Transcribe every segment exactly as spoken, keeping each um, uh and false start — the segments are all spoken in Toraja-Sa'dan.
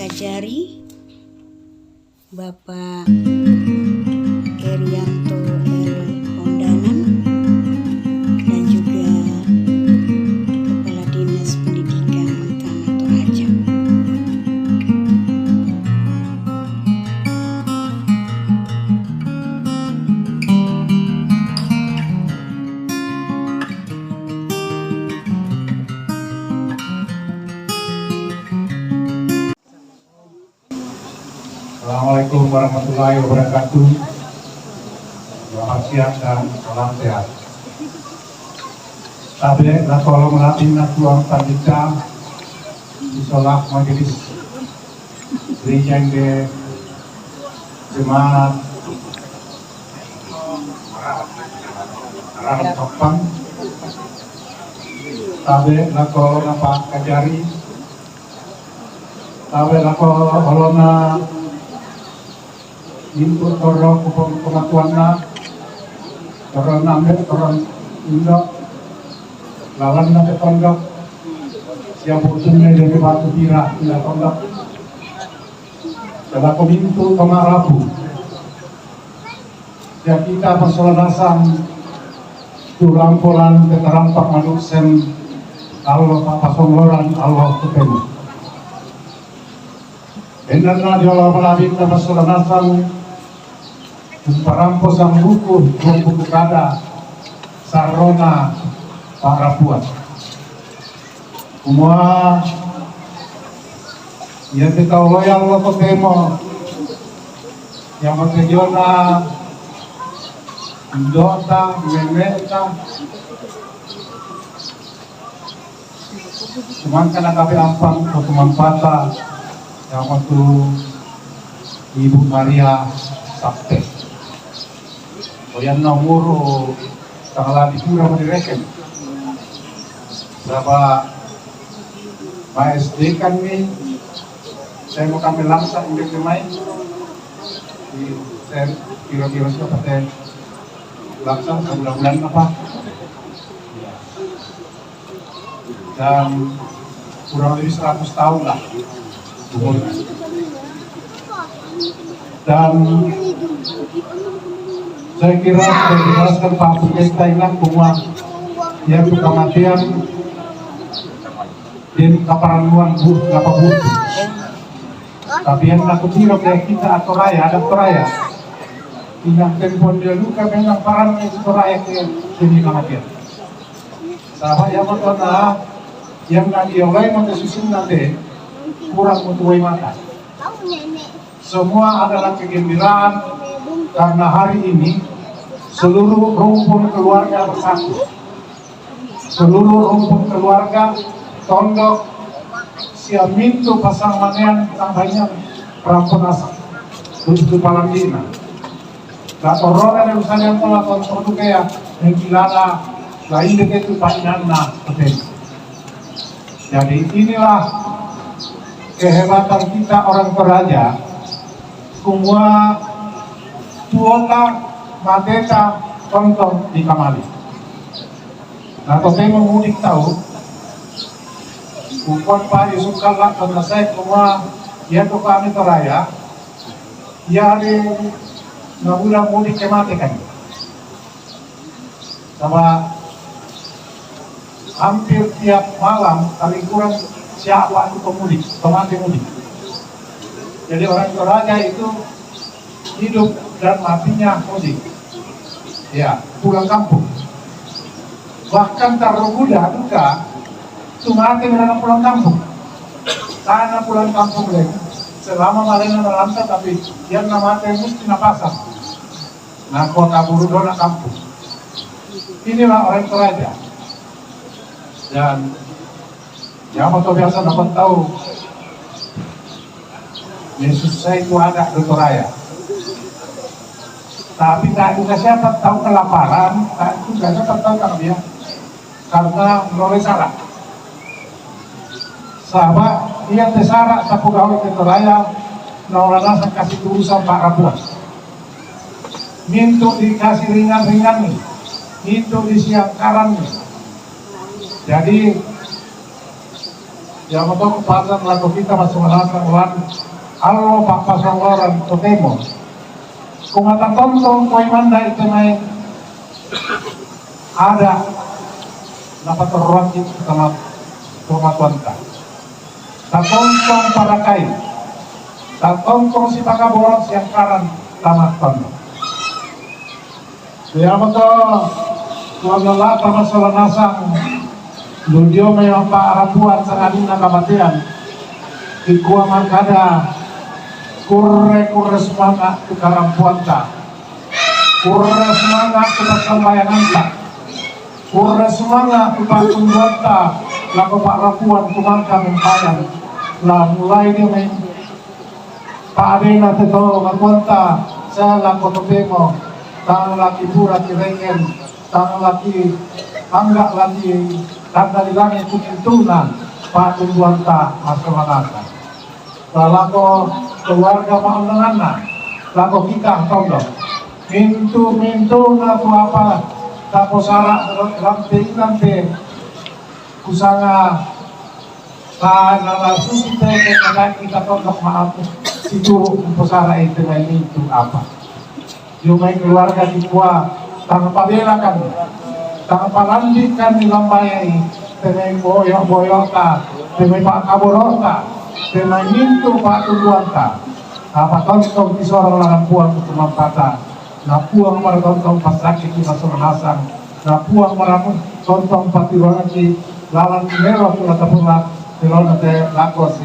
Kajari, Bapak Erianto L Pondanan, dan juga Kepala Dinas Pendidikan Tanah Toraja. Assalamualaikum warahmatullahi wabarakatuh. Selamat siang dan salam sehat. Tabe la tolo melati na tuang pandita, isolah majelis rijang de jemaat Rahang Kapang. Tabe la tolo na Pak Kajari, tabe la tolo na Mintu toro ku pematuanna, toro nambe, toro indo, lawan na petondok, siap utunne dari batu pira, tidak tondok. Coba pemintu pemarapu. Siap kita persoladasan, tulang polan keterampak manuksen, Allah Pak Pasonggoran, Allah ketemu. Benarna di Allah malabinta masola nasang, umparampo sang buku, dua buku kada, sarona parapuan. Kumua, ia te tau loyal lo kotemo, ia matejona, indota, memeta, Cuma kana kape ampang ko tumampata, yang waktu Ibu Maria Sakte. Koyan nomor tanggal di pura mau direken. Berapa ma S D kan nih, saya mau kami langsa injek mai. Di, saya kira-kira siapa teh langsa sebulan-bulan apa? Ya. Dan kurang lebih seratus tahun lah umurnya. Dan saya kira sudah dijelaskan Pak Pendeta Inang bahwa yang kematian dan kaparanguan bu, apa bu. Tapi yang aku kira kayak kita atau raya, ada atau raya. Inang tempon dia luka memang paran itu raya ke sini kematian. Sahabat yang berkata, yang nak diolai mata susun nanti kurang mutuai mata. Semua adalah kegembiraan karena hari ini seluruh rumpun keluarga bersatu. Seluruh rumpun keluarga, tondok, siap mintu pasang manean tambahnya rampun asap. Terus kepala dina. Latorona dan usalian telah tonton kaya mengkilala lain dekat itu painanna betul. Jadi inilah kehebatan kita orang Toraja. Semua tuota mateta tonton di kamali. Nah, totemo mudik tau. Kupon pa Yusuf kala karena saya semua ia tu kami Toraya. Ia di na bulan mudik ke mate kan. Sama hampir tiap malam paling kurang siapa itu pemudik, pemati mudik. Jadi orang Toraja itu hidup dan matinya mudik. Ya, pulang kampung. Bahkan taruguda juga tu mati mereka pulang kampung. Karena pulang kampung lagi. Selama malena merantau tapi yang namanya mesti napasan. Nah, kota Burudona kampung. Inilah orang Toraja. Dan yang motor biasa dapat tahu Yesus saya itu ada di Toraya. Tapi tak juga siapa tahu kelaparan, tak juga siapa tahu kan dia karena mulai salah. Sahabat, ia tesara tapu gawe ke Toraya, na orang nasa kasih urusan Pak Rabuan. Mintu dikasih ringan-ringan nih, mintu disiangkaran nih. Jadi Iyamoto kupasan lako kita masomanasang lan allo pappasongoran totemo. Kumata tontong koi manda ite mai ada napatorroaki tama tomatuanta. Tatontong parakai, tatontong sipakaboro siangkaran tama tondo. Iyamoto kuangalata masola nasang, ludio mai maparapuan sangadinna kamatean, dikua mangkada, kurre, kurre sumanga tu karampuanta, kurre sumanga tu passambayanganta, kurre sumanga tu patunduanta, lako parapuan tu mangka mempayan, la mulai dio mai Pa'dena te to makuanta, sala ko topemo, tang laki pura kireken, tang laki angga laki tanda di langit kutintuna, patunduanta masamanata. Lako keluarga maundanganna, lako kita tondo. Mintu-mintuna tu apa taposara lampe-lampe kusanga Ka nala susi te, te kadaki ta tondok maaf, situru mposara ite mai mintu apa. Dio mai keluarga dikua, tang pabelakan, tang palandikan di lambayai, te mai boyo-boyota, te mai pakaborota, te mai mintu patunduanta. Apa tontong disorong langan Puang tu mampata. Na Puang maratontong pasakiti masomanasang, na Puang maratontong patiroaki lalan melo tu lata pura, telona te lako si,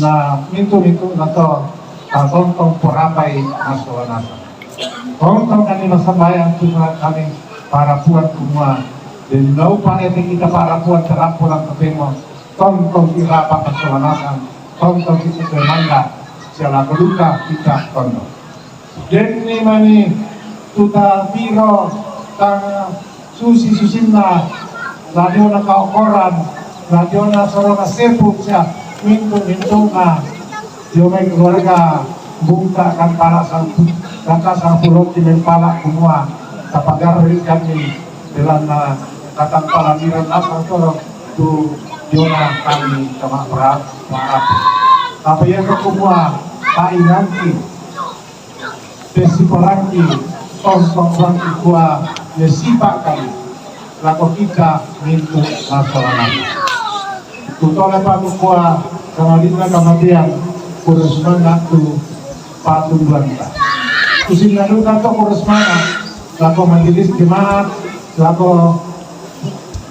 na mintu-mintu na to, tatontong porapai masomanasang. Tontong kami masambayang tu kami parapuan kumua, dan lau pane te kita parapuan tarampulan topemo, tontong irapa masomanasang, tontong kita manda, siala keluka kita tontong. Denni mani tu tapiro tang susi-susinna, la diona kaokoran, la diona soronga sepuk sia, mintu-mintuna, dio mai keluarga, bungka kan pala sampu, kaka sampulo kimen pala kumua, tapagarri kami, belanna katang palamiran asal toro, tu diona kami tama berat, maaf. Apa yang kumua, painganti, Pesiparangki, tontong rangki kua, nesipakan, lako kita mintu masalah. Kutole paku kua, kamadina kamatian, kurus mangat tu patunduanta. Kusinna duka to kurus mangat, lako majelis jemaat, lako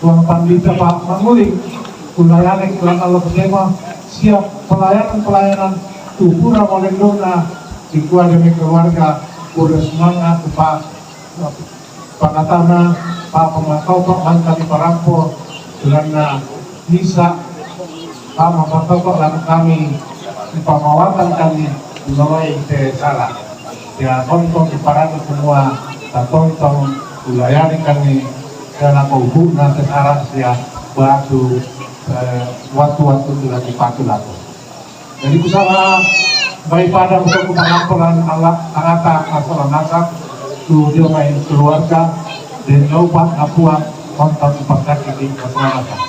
Tuang Pandita Pak Manguling, kulayani keluarga lo tema, siap pelayanan-pelayanan, tu pura molendona, Dikua demi keluarga, kurre sumanga tu pa-, pakatana, pa pamatoto mangka di parampo, belanna misa, pa mapatoto lan kami, pamawatan kami, mulai te sala. Ya, tontong di parade semua, ta tontong, ulayani kami, dalam hubungan te sala sia, batu, eh, waktu-waktu sudah dipatu laku. Jadi kusala, bai pada untuk kupangampunan Allah, angata masalah masak, tu dio mai keluarga, dan lupa ngapuan, kontak pasakiti masalah masak.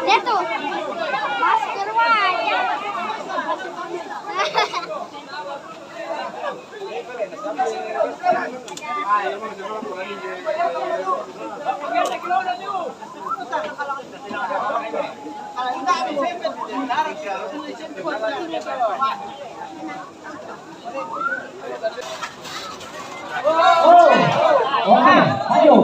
Dia tuh. Masker wajah. Oh, oke, ayo.